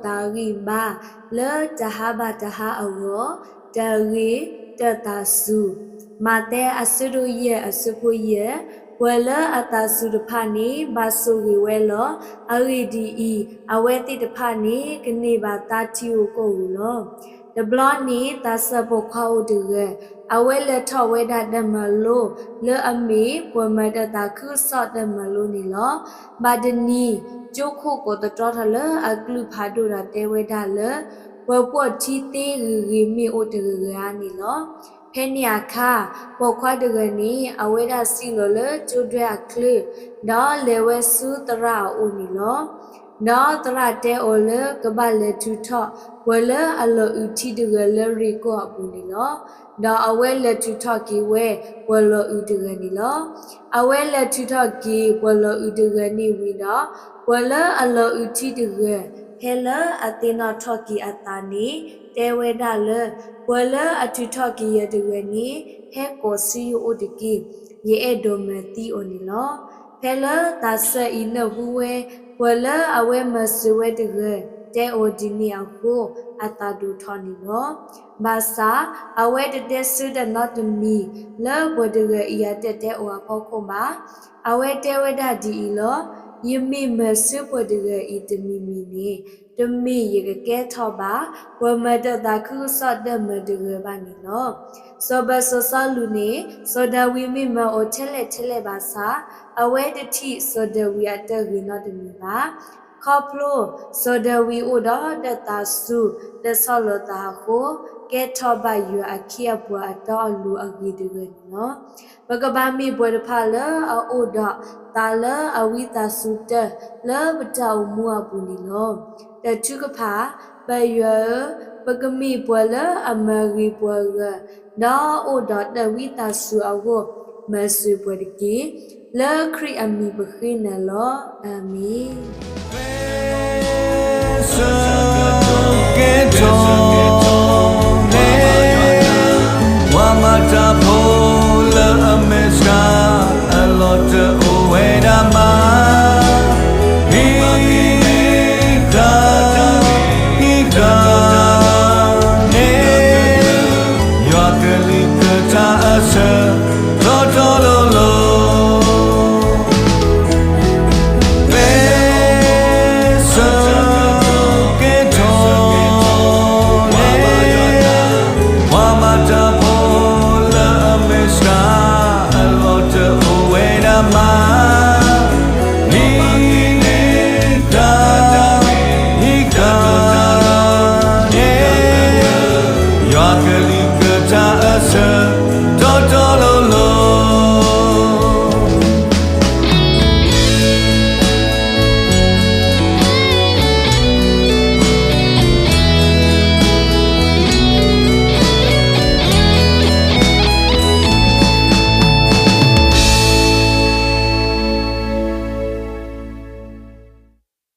တၢ်လီၤမၢ်သးဂံၢ်ဘါလၢတဟါဘၣ်တဟါအဂီၢ်, တၢ်ဂ့ၤ, တၢ်သးစူၤ. မးသဲအဆၢဒိၣ်ယဲၢ်အဆၢဖိယဲၢ်, ပှၤလၢအသးစူၤတဖၣ်န့ၣ် ဘၣ်ဆိၣ်ဂ့ၤဝဲလီၤ. အဂ့ၢ်ဒ်အံၤ, အဝဲသ့ၣ်တဖၣ်န့ၣ် ကန့ၢ်ဘၣ်သါထံဧိၤကီၢ်ဧိၤလီၤ. တဘျီန့ၣ် သးစၢ်ပိာ်ခွါအိၣ်တဂၤ, အဝဲလဲၤထီၣ်ဝဲဒၣ်တၢ်မၤလိလၢအမ့ၢ် ပှၤမၤတၢ်သးခုကစီၣ်တၢ်မၤလိန့ၣ်လီၤ. ဘၣ်တနံၤ, ကၠိခိၣ်ကိးသတြီထီၣ်လၢအကလုၢ်ဖးဒိၣ်ဒီးတဲဝဲဒၣ်လၢ ပှၤပှီၢ်ထံသ့ဂ့ၤဂ့ၤမ့ၢ်အိၣ်တဂၤဂၤန့ၣ်လီၤ. ဖဲန့ၣ်အခါ, ပိာ်ခွါတဂၤန့ၣ် အဝဲဒၣ်စံၣ်လီၤလၢကၠိဒွဲၣ်အချၢ, ဒီးလဲၤဝဲဆူသရၣ်အအိၣ်န့ၣ်လီၤ. ဒီးသရၣ်တဲအီၤလၢကဘၣ်လဲၤထုးထီၣ် ပှၤလၢအလီၤအုးထံတဂၤလၢရ့ၣ်ကီၢ်အပူၤန့ၣ်လီၤ. ဒီးအဝဲလဲၤထုးထီၣ်က့ၤဝဲ ပှၤလီၤအုးတဂၤန့ၣ်လီၤ. အဝဲလဲၤထုးထီၣ်က့ၤပှၤလီၤအုးတဂၤန့ၣ်ဝံၤဒီး, ပှၤလၢအလီၤအုးထံတဂၤ ဟဲလၢအသ့ၣ်နီၣ်ထီၣ်က့ၤအသးန့ၣ် တဲဝဲဒၣ်လၢ ပှၤလၢအထုးထီၣ်က့ၤယၤတဂၤန့ၣ် ဟဲကိးဆူယအိၣ်တက့ၢ်. ယအဲၣ်ဒိးမၤသံအီၤန့ၣ်လီၤ. ဖဲလၢသးစၢ်အံၤနၢ်ဟူဝဲ ပှၤလၢအဝဲမၤစၢၤဝဲတဂၤ တဲအီၤဒ်န့ၣ်အဃိ, အသးဒိၣ်ထီၣ်န့ၣ်လီၤ. ဘၣ်ဆၣ်, အဝဲတတဲဆၢတၢ်နီတမံၤ လၢပှၤတဂၤအံၤအတၢ်တဲအီၤအဖီခိၣ်ဘၣ်. အဝဲတဲဝဲဒၣ်ဒ်အံၤလီၤ. ယမ့ၢ်မၤဆၢပှၤတဂၤအံၤတမံၤမံၤန့ၣ်, တမ့ၢ်ယကကဲထီၣ်ဘၣ် ပှၤမၤတၢ်သးခုကစီၣ်တၢ်မၤတဂၤဘၣ်န့ၣ်လီၤ. စီၤပၤစီၤစီလူးန့ၣ် စီၤဒၤဝံးမ့ၢ်မၤအီၤထဲလဲၣ်ထဲလဲၣ်ဘၣ်ဆၣ်, အဝဲတထံၣ်စီၤဒၤဝံးအတၢ်ဂ့ၤနီတမံၤဘၣ်. ခီဖျိစီၤဒၤဝံးအိၣ်ဒီးတၢ်သးစူၤ တၢ်ဆီၣ်လီၤသးအဃိ, ကဲထီၣ်ဘၣ်ယွၤအခ့အပှၤအတီအလိၤအဂ့ၤတဂၤန့ၣ်လီၤ. ပကဘၣ်မ့ၢ်ပှၤတဖၣ်လၢအအိၣ်ဒီးသးလၢအဝံသးစူၤတၢ်လၢပတၢ်အိၣ်မူအပူၤန့ၣ်လီၤ. တၢ်ထုကဖၣ်, ပၢ်ယွၤဧၢ, ပကမ့ၢ်ပှၤလၢအမၤဂ့ၤပှၤဂၤ, ဒီးအိၣ်ဒီးတၢ်ဝံသးစူၤအဂီၢ်, မၤစၢၤပှၤတက့ၢ်. လၢခရံာ်အမံၤပဃ့နၤလီၤ. အၤမ့ၣ်.